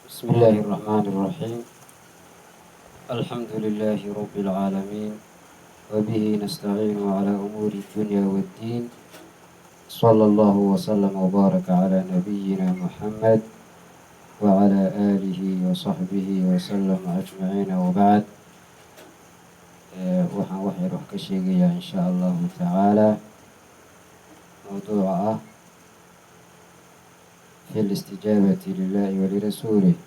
بسم الله الرحمن الرحيم. الحمد لله رب العالمين، وبه نستعين على أمور الدنيا والدين، صلى الله وسلم وبارك على نبينا محمد وعلى آله وصحبه وسلم أجمعين، وبعد. Waxaan wax yar wax ka sheegayaa, in shaa Allahu tacaala, mowduuca ah fi listijaabati lilahi walirasuulih,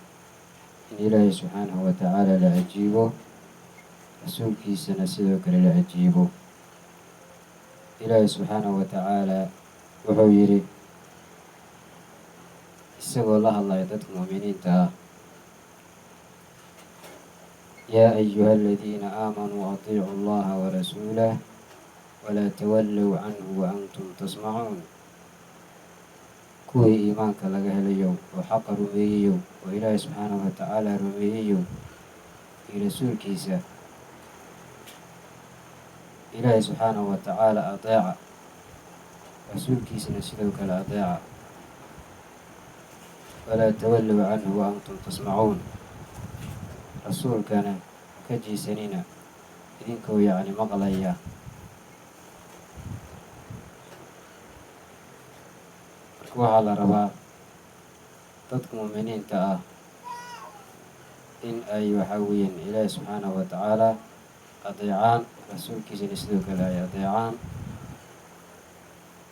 in Ilaahay subxaanahu wa tacaala la ajiibo, rasuulkiisana sidoo kale la ajiibo. Ilaahay subxaanahu wa tacaala wuxuu yidhi, isagoo la hadlaya dadka mu'miniinta ah: "Yaa ayuha aladiina aamanuu atiicu Allaha warasuulah walaa tawallow canhu wa antum tasmacuun." Kuwii iimaanka laga helayow oo xaqa rumeeyeyow oo Ilaahay subxaanahu wa tacaala rumeeyeyow iyo rasuulkiisa, Ilaahay subxaanahu wa tacaala adeeca, rasuulkiisana sidoo kale adeeca. Walaa tawallow canhu wa antum tasmacuun, rasuulkana ka jeesanina idinkoo yacni maqlaya. Marka waxaa la rabaa dadka mu'miniinta ah in ay, waxaa weeyaan, Ilaahi subxaanahu wa tacaala adeecaan, rasuulkiisana sidoo kale ay adeecaan,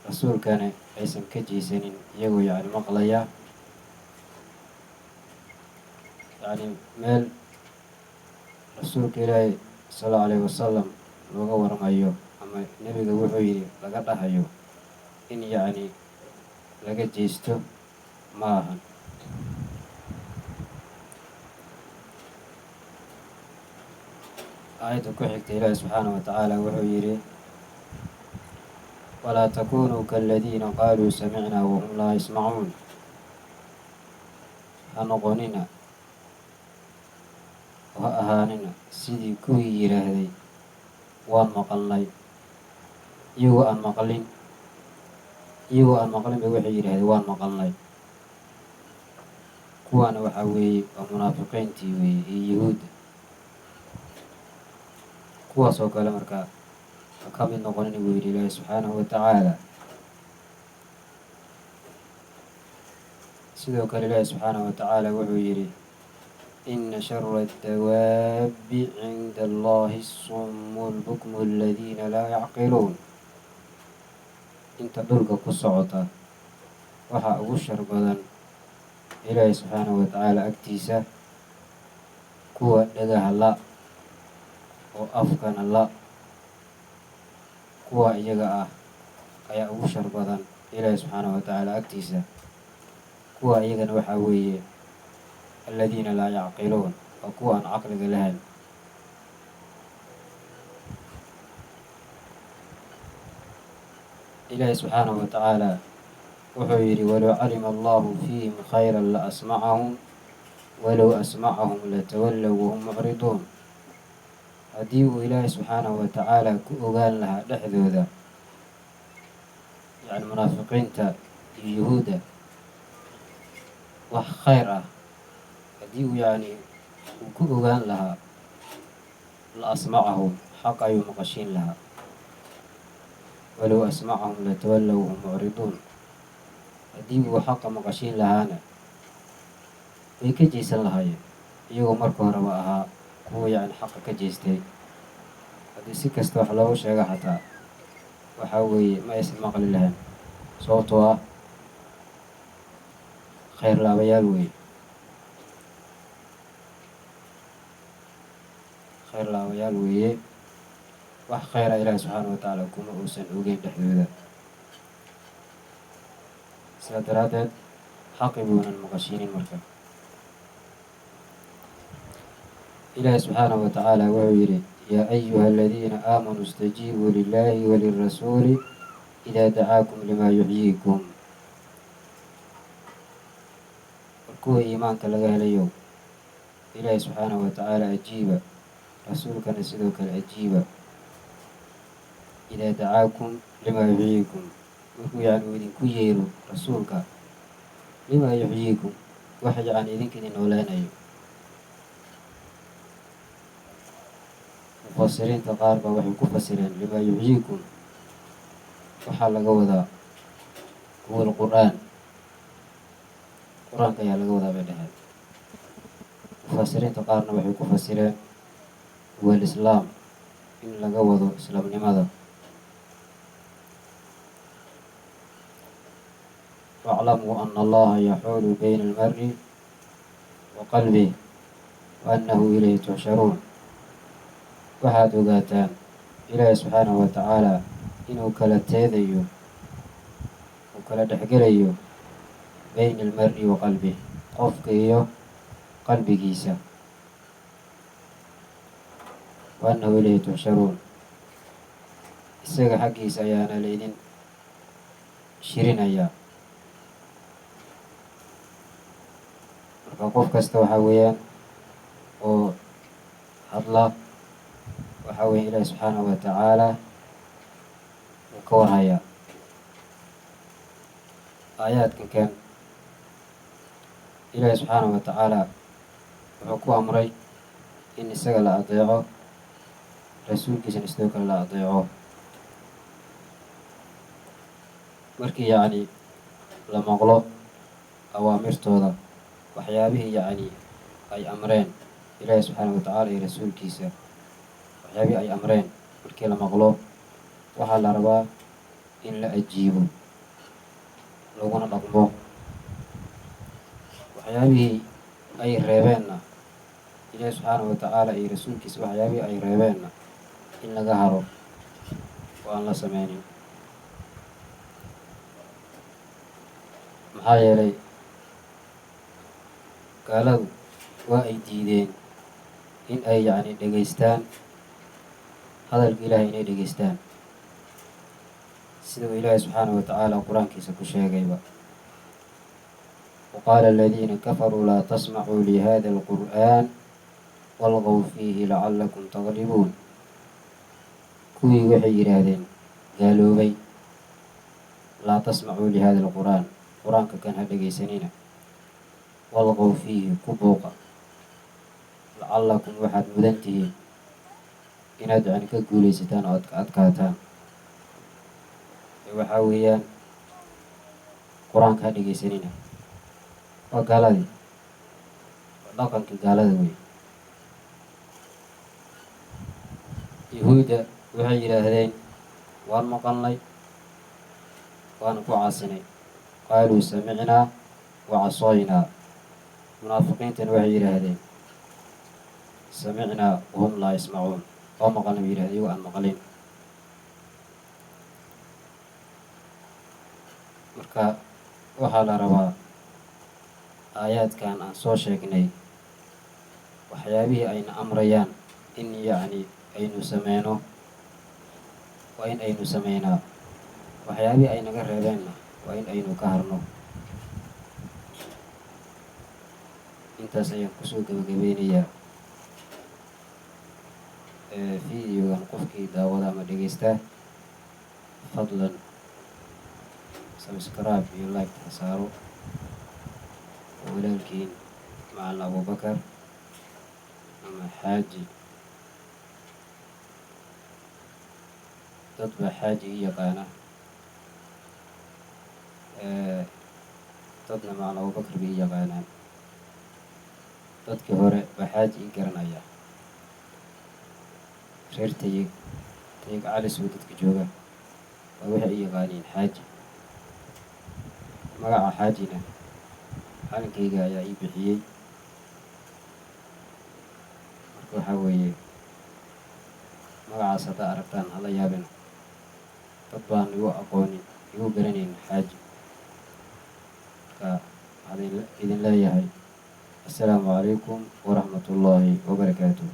rasuulkana aysan ka jeesanin iyagoo yacni maqlaya. Yacni meel rasuulka Ilaahi sala Allahu alayhi wasalam looga waramayo ama nebiga wuxuu yidhi laga dhahayo in yacni laga jeesto ma ahan. Aayadda ku xigta, Ilaahi subxaanahu wa tacaala wuxuu yidhi: "Walaa takunuu kaaladiina qaaluu samicnaa wahum laa yasmacuun." Ha noqonina oo ha ahaanina sidii kuwii yidhaahday "Waan maqalnay", iyagoo aan maqlin. Iyagoo aan maqlin bay waxay yidhahdeen "Waan maqalnay". Kuwaana waxaa weeye waa munaafiqiintii weeye iyo Yahuudda. Kuwaas oo kale marka ha ka mid noqonina, buu yidhi Ilaahi subxaanahu wa tacaala. Sidoo kale Ilaahi subxaanahu wa tacaala wuxuu yidhi: "Ina shara addawaabi cinda Allahi asummu albukmu aladiina laa yacqiluun." Inta dhulka ku socota waxaa ugu shar badan Ilaahi subxaanahu wa tacaala agtiisa kuwa dhagaha la oo afkana la. Kuwa iyaga ah ayaa ugu shar badan Ilaahi subxaanahu wa tacaala agtiisa. Kuwa iyagana waxaa weeye aladiina laa yacqiluun, waa kuwa aan caqliga lahayn. Ilaahi subxaanahu wa tacaala wuxuu yidhi: "Walow calima Allahu fiihim khayra la asmacahum, walow asmacahum latawallow wahum mucriduun." Haddii uu Ilaahay subxaanahu wa tacaala ku ogaan lahaa dhexdooda, yacni munaafiqiinta iyo Yuhuudda, wax khayr ah, haddii uu yacni uu ku ogaan lahaa, la asmacahum, xaq ayuu maqashiin lahaa. Walow asmacahum latawallow wahum mucriduun, haddii uu xaqa maqashiin lahaana way ka jeesan lahaayeen, iyagoo marka horeba ahaa kuwa yacni xaqa ka jeestay. Haddii si kasta wax loogu sheego xataa, waxaa weeye ma aysan maqli lahayn, sababtoo ah khayr laabayaal weeye, khayr laabayaal weeye. Wax khayra Ilaahi subxaana wa tacaala kuma uusan ogeyn dhexdooda, sidaa daraaddeed xaqi buunan maqashiinin. Marka Ilaahi subxaanahu wa tacaala wuxuu yidhi: "Yaa ayuha aladiina aamanuu istajiibuu lilahi walirasuuli idaa dacaakum limaa yuxyiikum." War kuwa iimaanka laga helayow, Ilaahi subxaanahu wa tacaala ajiiba, rasuulkana sidoo kale ajiiba. Idaa dacaakum limaa yuxyiikum, markuu yacni uu idinku yeero rasuulka, limaa yuxyiikum. Wax yacni idinka idin nooleynayo. Mufasiriinta qaar baa waxay ku fasireen limaa yuxyiikum waxaa laga wadaa huwa alqur'aan, qur-aanka ayaa laga wadaa bay dhaheen. Mufasiriinta qaarna waxay ku fasireen huwa alislaam, in laga wado islaamnimada. Waaclamuu ana allaha yaxuulu bayna almari wa qalbih wa annahu ilayhi tuxsharuun. Waxaad ogaataan Ilaahi subxaanahu wa tacaala inuu kala teedayo, uu kala dhexgelayo bayna almari wa qalbih, qofka iyo qalbigiisa, wa annahu ilayhi tuxsharuun, isaga xaggiisa ayaana laydin shirinayaa. Marka qof kasta waxaa weeyaan oo hadla, waxaa weya Ilaahi subxaanahu wa tacaala uu ka warhayaa. Aayaadkan kan Ilaahi subxaanahu wa tacaala wuxuu ku amray in isaga la adeeco, rasuulkiisana sidoo kale la adeeco. Markii yacni la maqlo awaamirtooda, waxyaabihii yacni ay amreen Ilaahi subxaanahu wa tacaala iyo rasuulkiisa, waxyaabihii ay amreen markii la maqlo, waxaa la rabaa in la ajiibo laguna dhaqmo. Waxyaabihii ay reebeenna, Ilaahi subxaanahu wa tacaala iyo rasuulkiisa waxyaabihii ay reebeenna, in laga haro oo aan la sameynin. Maxaa yeelay gaaladu waa ay diideen in ay yacni dhegaystaan hadalka Ilaahay, inay dhegaystaan sida uu Ilaahay subxaanahu wa tacaala qur-aankiisa ku sheegayba: waqaala aladiina kafaruu laa tasmacuu lihada alqur'aan walqow fiihi lacalakum taglibuun. Kuwii waxay yidhaahdeen gaaloobay: laa tasmacuu lihada alqur'aan, qur-aanka kan ha dhegaysanina, walqow fiihi, ku buuqa, lacalakum, waxaad mudan tihiin inaad yacni ka guulaysataan oo aad ka adkaataan. Waxaa weeyaan qur-aanka ha dhegaysanina. Waa gaaladii, waa dhaqankii gaalada wey. Yahuudda waxay yidhaahdeen: waan maqalnay waana ku caasinay, qaaluu samicnaa wa casoynaa. Munaafiqiintana waxay yidhaahdeen samicnaa wahum laa yasmacuun, waa maqalnay bay yidhahdeen iyagoo aan maqlin. Marka waxaa la rabaa aayaadkan aan soo sheegnay, waxyaabihii ayna amrayaan in yacni aynu sameyno waa in aynu sameynaa, waxyaabihii ay naga reebeenna waa in aynu ka harno. Intaas ayaan kusoo gabagabeynayaa videogan. Qofkii daawada ama dhegeysta, fadlan subscribe iyo like ha saaro. Oo walaalkiin Macalin Abubakar ama Xaaji, dad baa Xaaji i yaqaana, dadna Macalin Abubakar bay i yaqaanaan. Dadkii hore baa Xaaji ii garanaya, reer Tayig, Tayig Calisow dadka jooga waa waxay i yaqaaniin Xaaji. Magaca Xaajina macalinkayga ayaa ii bixiyey. Marka waxaa weeye magacaas haddaa aragtaan hala yaabina, dad baan igu aqoonin, igu garanayn Xaaji. Marka waxaan idin leeyahay assalaamu calaykum waraxmat ullaahi wabarakaatuh.